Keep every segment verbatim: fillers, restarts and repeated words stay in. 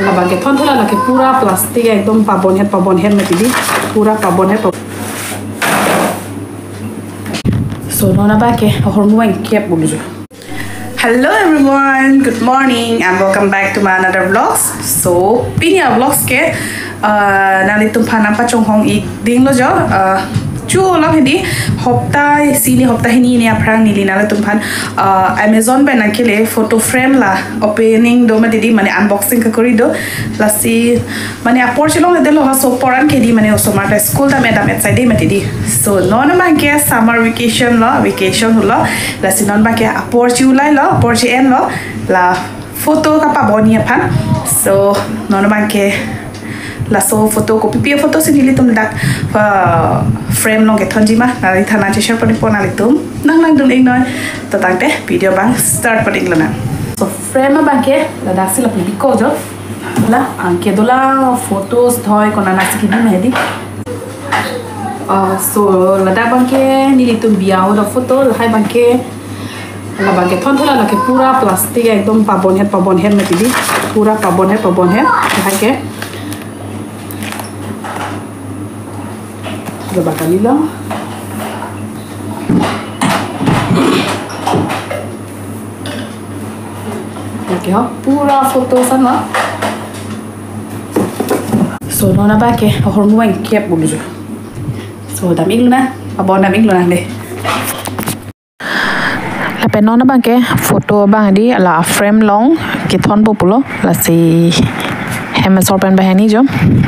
Labang kethon thela lake pura plastic ekdom pabonhet pabonhet mati di. Pura pabonhet pab- So non abang ke ahormu vangkep bulu jo. Hello everyone, good morning and welcome back to my another vlogs. So pini a vlogs ke uh, nanglitum aphan nangpachonghong ik dinglo jo. Uh, chu along hedi hopta isi ne hopta hini ne aphrang neli nanglitum aphan uh, Amazon pen nangkele photo frame la opening do mati di, mane unboxing kakori do. Lasi mane apor chelongledetlo ha, so pora an ke di mane osomar ta school dam-et dam-et side mati di. So non abang ke summer vacation lo, vacation lo. Lasi non abang ke apor che-ulailo, apor che-enlo la photo kapabonji aphan. So non abang ke laso photo kopi pi photo si nelitum dak uh, frame along kethonji ma nangli than nangche-share pon-ikpo nanglitum. Nang nangdun iknoi. To tangte video abang start pon-iklonang. So frame abang ke ladak si lapu biko jo. La anke dolang photos thoi konat nasi kebi ma hedi. Uh, so ladak abang ke nelitum biya ahut a photo, lahai abang ke labang kethon thela lake pura plastic ekdom pabonhet pabonhet mati di. Pura pabonhet pabonhet. Lahai ke labang kalilo. Okay, ho, pura photo sana. So non abang ke ahormu vangkep bulu jo. So dam-iklonang, pabon dam-iklonang de. Lapen non abang ke photo abang di la frame along kethonpo pulo, lasi hem asor pen banghini jo.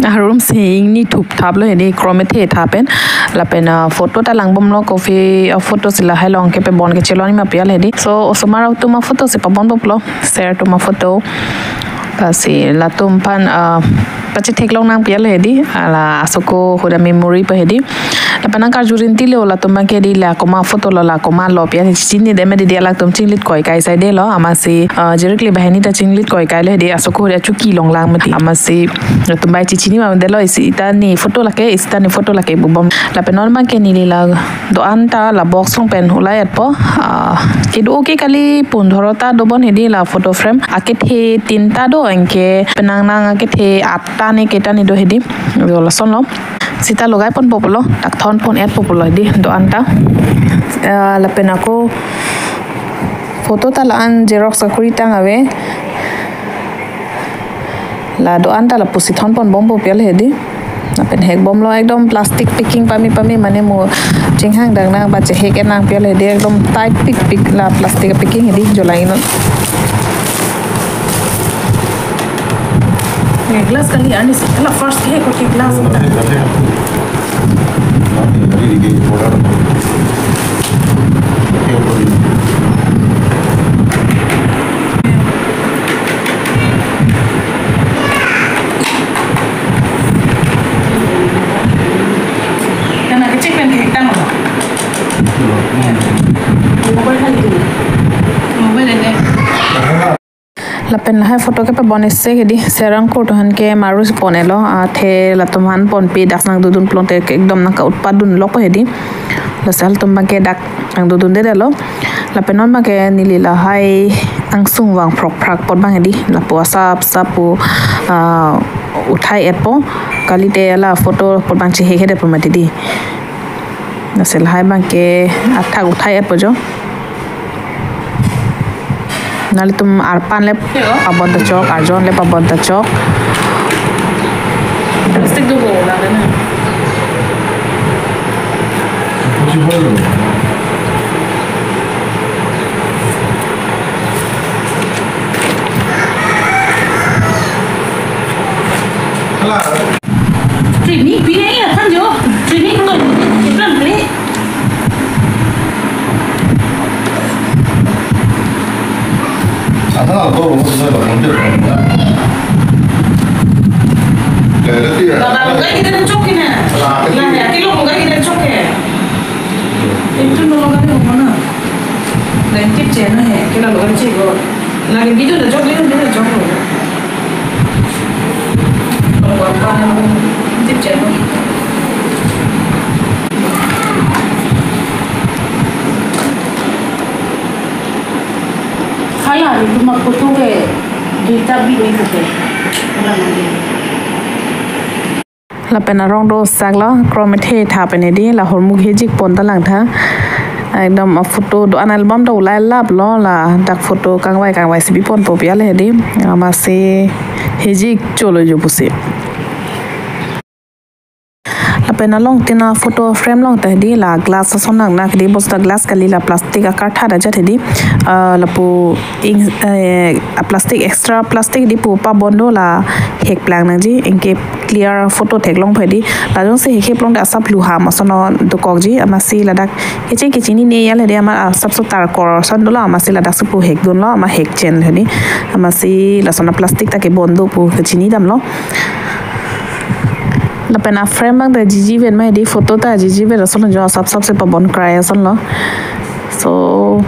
Arum si ingni thup thaplo hedi, chroma khe thap pen. Lapen uh, photo ta langbomlo, kopi uh, photo si lahai along kepabon kechelong ma pi hedi. So osomar atum a photo si pabonpo pulo, sir atum a photo. Lasi latum aphan uh, pachetheklongnang pi hedi, la asoko ahut a memory pu hedi. Lapen nangkarju rinti lo latum abang ke di la komat photo lo, la komat lo pi hedi chinine det mati di, alangtum chinglit koi kai saidelo, amatsi uh, jirikli banghini ta chinglit koi kailo hedi, asoko ahut a chuki longlang mati. Amatsi latum abang chechini ma detlo, isi ta ne photo lake, isi ta ne photo lake pu bom. Lapen non abang ke neli la do-an ta la box along pen ulai-etpo. Ah, kedo ke kali pundhoro ta dobom hedi la photo frame. Akethe tinta do, anke penang nang akethe atta ne keta ne do hedi. Do lasonlo. Seta logai ponpo pulo, dak thon pon-etpo pulo hedi do-an ta. Ah, lapen ako photo ta la-an xerox kakori tang ave. La do-an ta lapusi thon ponbompo pi hedi. Lapen hekbomlo, ekdom plastic packing pame pame, mane mo chinghang dang nang ba chehek-et nang pi hedi, ekdom tight pik pik la plastic packing hedi, jo lang-iknon. Glass kali, ani si kala first ke ko glass. Kana kecek pen kehek tang lo. Mobile hai tu. Mobile ini. Lapen lahai photo kepabon isi hedi, sir angkur atum aphan ke maru si pon-etlo, athe latum aphan ponpe, dak nangdodun pulote ekdom nangka-utpat dunlok hedi. Lasi latum abang ke dak nangdodundedetlo. Lapen non abang ke neli lahai angsung vang phrok phrak apot abang hedi, lapu asap sap pu ah, uthai-etpo, kalite la photo apot abang chehek-edetpo mati di. Lasi lahai abang ke athak uthai-etpo jo. Nanglitum arpan le pabon ta chok, arjon le pabon ta chok. Plastic do bo la na. Training pi nai aphan jo. Training ko ipran kali. Asal aku mau sesuai dengan dia. Gaya dia. Baba, bukan kita nak cok ni. Salah. Lah, ya, kilo bukan kita cok ya. Itu nolong kami mana? Dan tip channel hai, kila lo kan chego. Lagi video dah jok, video dah jok lo. Kalau apa yang tip channel. Hala, itu mak kutu ke, duita bi ni kutu. Lapen arong do sak lo, krom ethe tha pen hedi, la hormu hejik pon ta langtha. Ekdom a photo do-an album do ulai lap lo, ladak photo kangvai kangvai si bi ponpo pi ale hedi. Amatsi hejik cholo jo pusi. Lapen along tina photo frame along ta hedi la glass ason nang nak hedi, bos ta glass kali, la plastic akartha da jat hedi. Ah, lapu ing, eh, a plastic, extra plastic hedi pu pabon do, la hek plang nangji, anke clear photo theklongpo hedi. La jongsi hek hek long ta asap luham ason dokokji, amatsi ladak kecheng kechinine ya le hedi, amat asapso tarkor ason dolo, amatsi ladak si pu hek dunlo, amat hek chen hedi. Amatsi lason a plastic ta kebon do pu kechini damlo. Lapen a frame abang ta jiji pen ma hedi, photo ta jiji pen ason jo, asap asap si pabon krai ason lo. So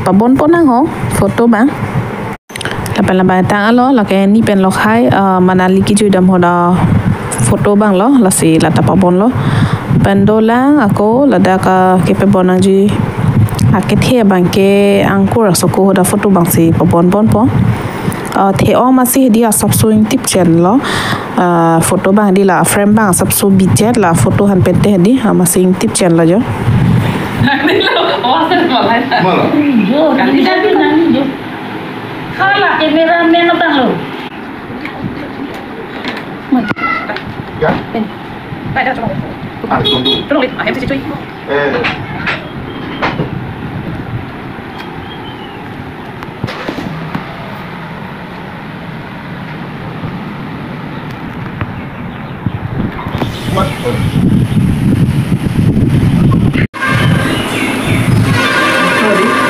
pabon pon nang ho photo abang. Lapen labang tang alo, lake ni pen lokhai, ah, Manali kejui dam ho da photo abang lo, lasi lata pabon lo. Pen dolang ako ladak, ah, kepabon nangji akethe abang ke angkur asoko ho da photo abang si pabon ponpo. Ah, the-ong amatsi hedi asapso ingtip chen lo. Ah, photo abang hedi la frame abang asapso bichot, la photo han pente hedi, ah, amatsi ingtip chen lo jo. Malah. Cameraman abang lo. Ya? Ah, tunggu. Eh.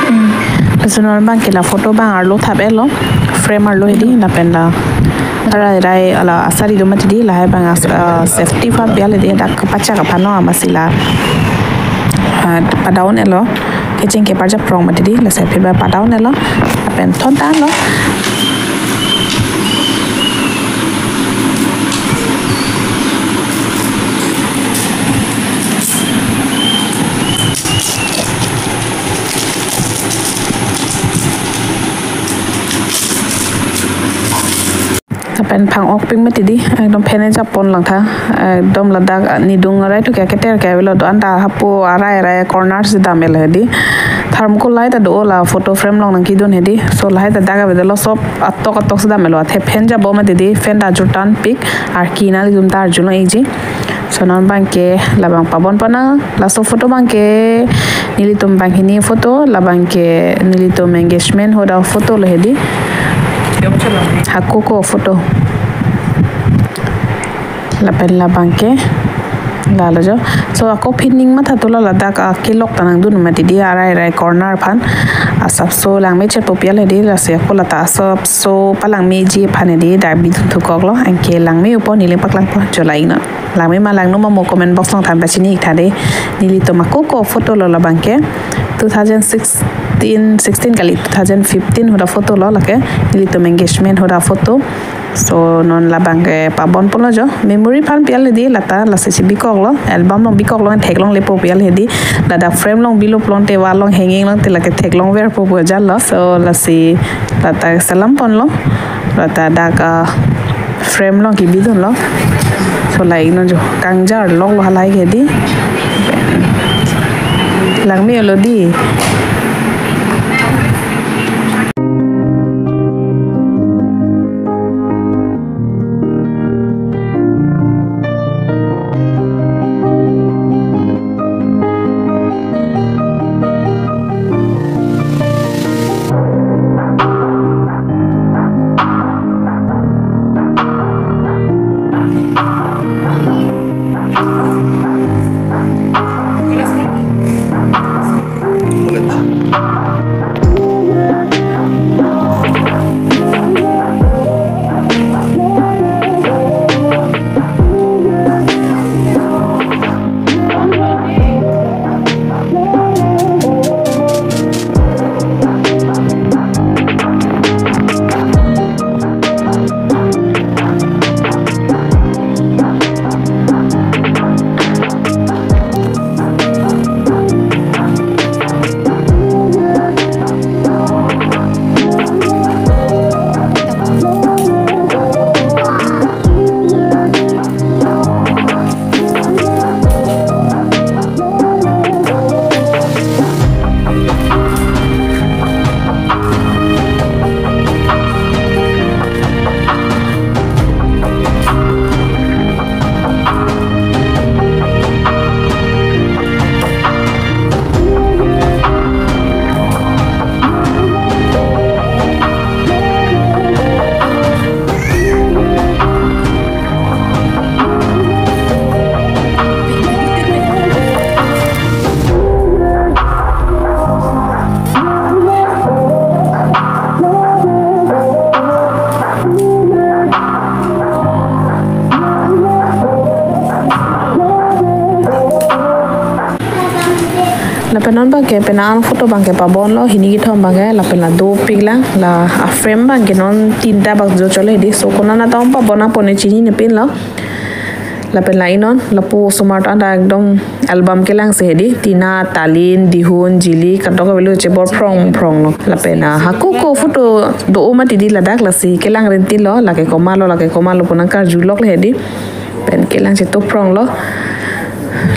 Hmm. Lason non abang ke la photo abang arlo thap-et lo, frame arlo hedi, lapen la rai rai ala asari do mati hedi, lahai abang as-, ah, safety aphan pi ale hedi, dak pachak aphan lo, amatsi la, ah, padaun-et lo. Kecheng ke parjap prong mati hedi, la safety ba padaun-et lo. Lapen thon tan lo. Lapen phang-ok pik mati hedi, ekdom phen ejap pon langtha, ekdom ladak, ah, nidung arai tu kya keter kya avelo, do-an ta hapu arai arai corner si dam-et lo hedi. Thermocol light ta do la photo frame along nangkedun hedi. So lahai ta dak ave dolo, sob atok atok si dam-et lo, athe phen jabo mati hedi, phen ta jur tan pik, arki nanglitum ta arjulong-ikji. So non abang ke labang pabon pon nang, laso photo abang ke nelitum banghini photo, labang ke nelitum engagement ho da photo lo hedi. Hako ko photo. Lapen labang ke lalo jo. So ako phin ning matha tu lo, ladak akelok ta nangdun mati hedi, arai arai corner aphan. Asapso langme chetpo pi ale hedi, lasi ako lata asapso palangmeji aphan hedi dak bidun thukok lo, anke langme-upo, neli paklangpo, jo la-iknon. Langme ma langno ma mo comment box along than pachini-ik tha dei. Nelitum ako ko photo lo labang ke. Two thousand sixteen, sixteen kali, two thousand fifteen ho da photo lo lake. Nelitum engagement ho da photo. So non labang ke pabon pon lo jo. Memory aphan pi ale hedi lata, lasi si bikok lo. Album along bikok lo, theklong lepo pi ale hedi. Ladak frame along bilo pulote, wall along hanging along te lake theklong verpo pu jal lo. So lasi lata salam pon lo. Lata dak, ah, frame along kebi dun lo. So la-iknon jo, kangjar lok lo halahai ke hedi. Langme-olo dei. Lapen non abangke penang photo abangke pabonlo, hini kethom abangke, lapen la dopik lang, la a-frame abangke non tinta bak jo chole hedi. So konat atum pabon apon ne chinine pinlo. Lapen la inon, lapu osomar ta anta ekdom album kelangsi hedi, tina, talin, dihun, jili, kadokave lo chebor phrong phronglo. Lapen, ah, hako ako photo do-o mati di ladak lasi kelang rinti lo, lake komatlo, lake komatlo pu nangkarjulok le hedi. Pen kelang chetop phronglo.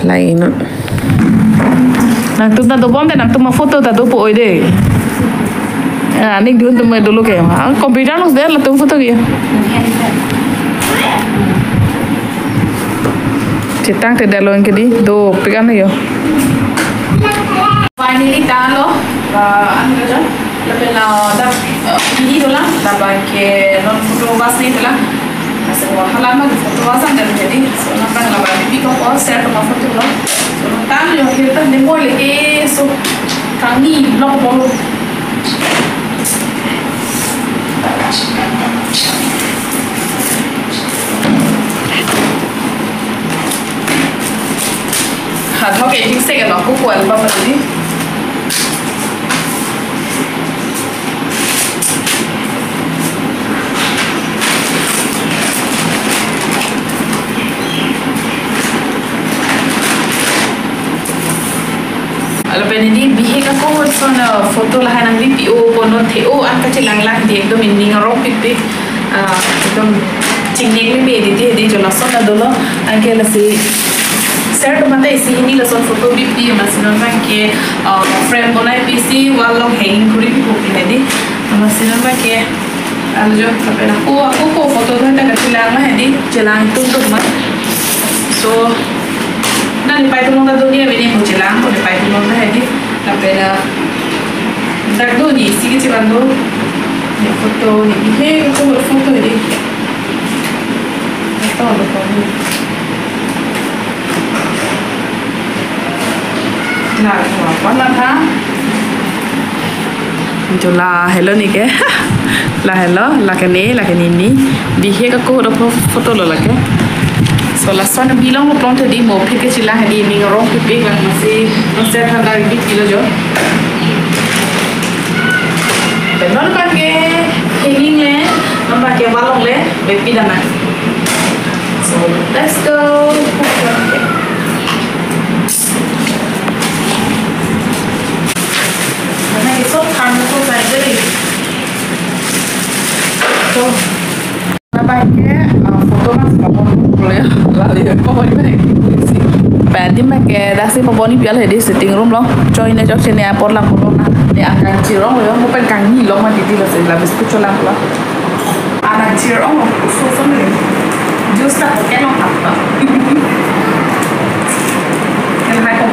La inon. Nangtum ta dobom te, nangtum aphoto ta dopo oi de. Ah, ning dun tum dolo ke. Ah, computer along de latum photo ke. Chetang te dalon ke di, dopik an yo. Finally tanglo, ah, an ke jo. Lapen la dak, eh, hini dolang, labangke non photo bas ni dolang. Asa wa hala ma photo bas an dan jadi. So non abang labang bipi ko ko share ko photo lo. So non tanglo, hirta ne mo le ke so kangni vlog bolo. Ha, thok editing se ke lo, ko ko album tadi. Lapen hedi bihek ako ason, ah, photo lahai nangbipi-o, kono the-o an kachelang lang di ekdom ining arong pipik. Ah, ekdom chingnek le me di di di jo lason ta dolo. Anke lasi share to mate isi hini lason photo bipi, lasi non abangke, ah, frame bonai pisi wall along hanging kuri pipo pi hedi. Lasi non abangke, alo jo, lapen ako, ako ako photo do ta kachelang ma hedi, chelang tum tum ma. So, na nepei atum along ta do ni, ave ni mo chelang, ko nepei atum along ta hedi. Lapen, ah, dak do ni, isi ke chelang do. Ni photo, ni bihek ako photo hedi. Ito, lo ko ni. Na, ko apa na tha? Jo lahelo ni ke. Lahelo, lake ne, lake nini. Bihek ako do pho-, photo lo lake. So lason bilong lo plong tadi mo phir ke chelang hedi, ining arong pipik lang, lasi non share than dari bipi lo jo. Pen non abangke hanging le, non abangke wall along le, bipi dam nang. So let's go. Karena itu kan itu saja deh. So, abangke, ah, photo mas pabon boleh lali pabon ini. Pen adim abangke daksi pabon ni pial hedi sitting room lo. Choi ne chok chene apor lang pulo na. Ne akang chirong lo, mo pen kangni long ma di di lo, si labis pu cholang lo. Anak chirong lo, so so ni. Juice ta pakai long apa? Yang hai ko